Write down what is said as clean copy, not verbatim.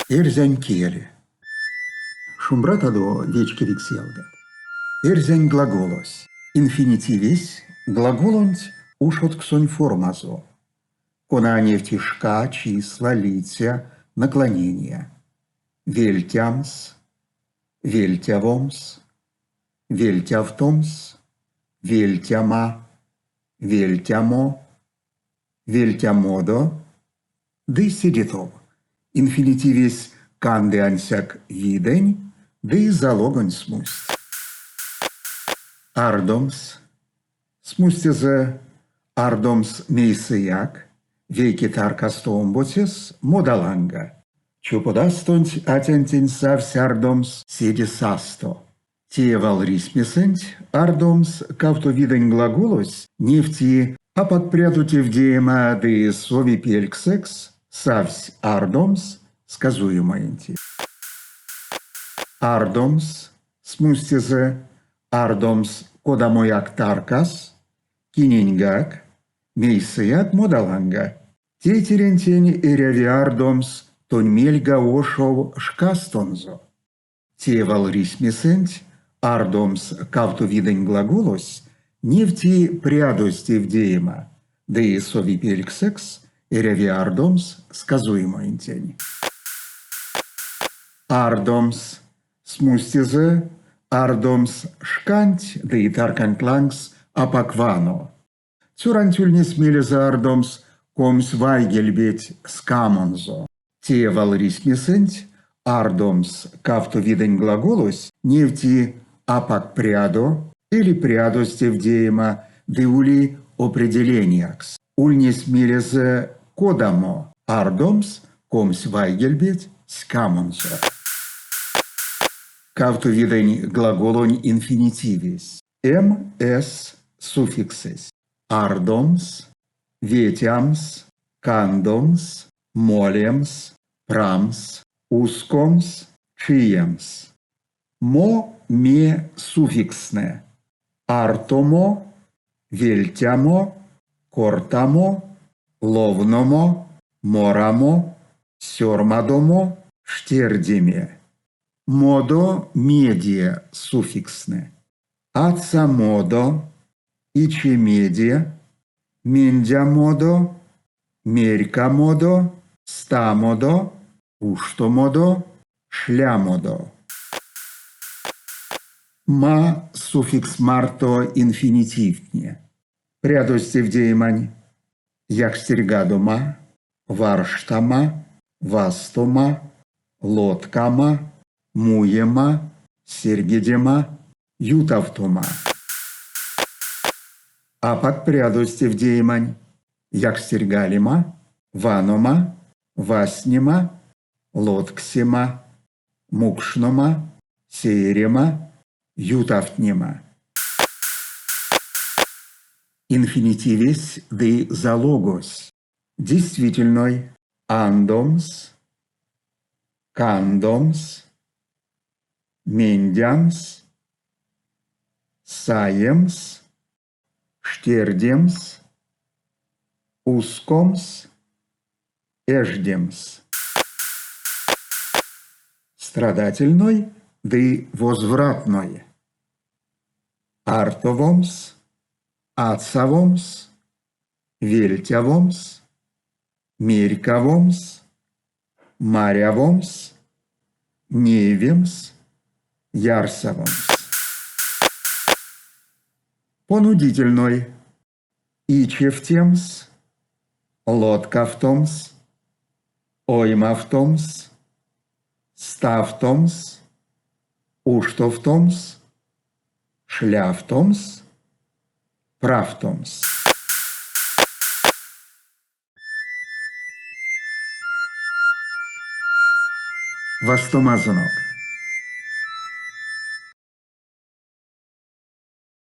Эрзянь кель. Шумбратадо, вечкевикс ялгат! Эрзянь глаголось. Инфинитивесь глаголонть ушодксонь формазо, кона невти шка, числа, лиця, наклонения. Вельтямс, вельтявомс, вельтявтомс, вельтяма, вельтямо, вельтямодо ды седе тов. Инфинитивесь канды ансяк видэнь ды залогонь смусть. Ардомс. Смустезэ ардомс мейсэяк, вейке таркасто омбоцес мода ланга. Чоподастонть атянтень савсь ардомс седе састо. Те валрисьмесэнть ардомс кавто видэнь глаголось невти апак прядо тевдеема ды сови пельксэкс савсь ардомс сказуемоентень. Ардомс, смустезэ, ардомс кодамояк таркас, киненьгак, мейсэяк мода ланга. Тейтерентень эряви ардомс тонь мельга ошов шкастонзо. Те валрисьмесэнть ардомс кавто видэнь глаголось невти прядозь тевдеема, ды сови пельксэкс эряви ардомс сказуемоентень. Ардомс, смустезэ, ардомс шканть ды тарканть лангс апак вано. Цёранть ульнесь мелезэ ардомс 20 вайгельбеть ськамонзо. Те валрисьмесэнть ардомс кавто видэнь глаголось невти апак прядо эли прядозь тевдеема ды ули определениякс. Ульнесь мелезэ кодамо ардомс 20 вайгельбеть ськамонзо. Кавто видэнь глаголонь инфинитивесь. М-с суффиксэсь. Ардомс, ветямс, кандомс, молемс, прамс, ускомс, чиемс. Мо-ме суффикстнэ. Артомо, вельтямо, кортамо, ловномо, морамо, сёрмадомо, штердеме. Модо медиа суффикстнэ. Ацамодо, ичемеде, мендямодо, мерькамодо, стамодо, уштомодо, шлямодо. Ма суффикс марто инфинитивтне. Прядозь тевдеемань якстерьгадома, варштама, вастома, лоткама, муема, серьгедема, ютавтома. Апак прядозь тевдеемань якстерьгалема, ванома, вастнема, лотксема, мукшнома, сеерема, ютавтнема. Инфинитивесь ды залогось. Действительной андомс, кандомс, мендямс, саемс, штердемс, ускомс, эждемс. Страдательной ды возвратной. Артовомс, ацавомс, вельтявомс, мерькавомс, марявомс, неевемс, ярсавомс. Понудительной. Ичевтемс, лоткавтомс, оймавтомс, ставтомс, уштовтомс, шлявтомс, правтомс. Вастомазонок.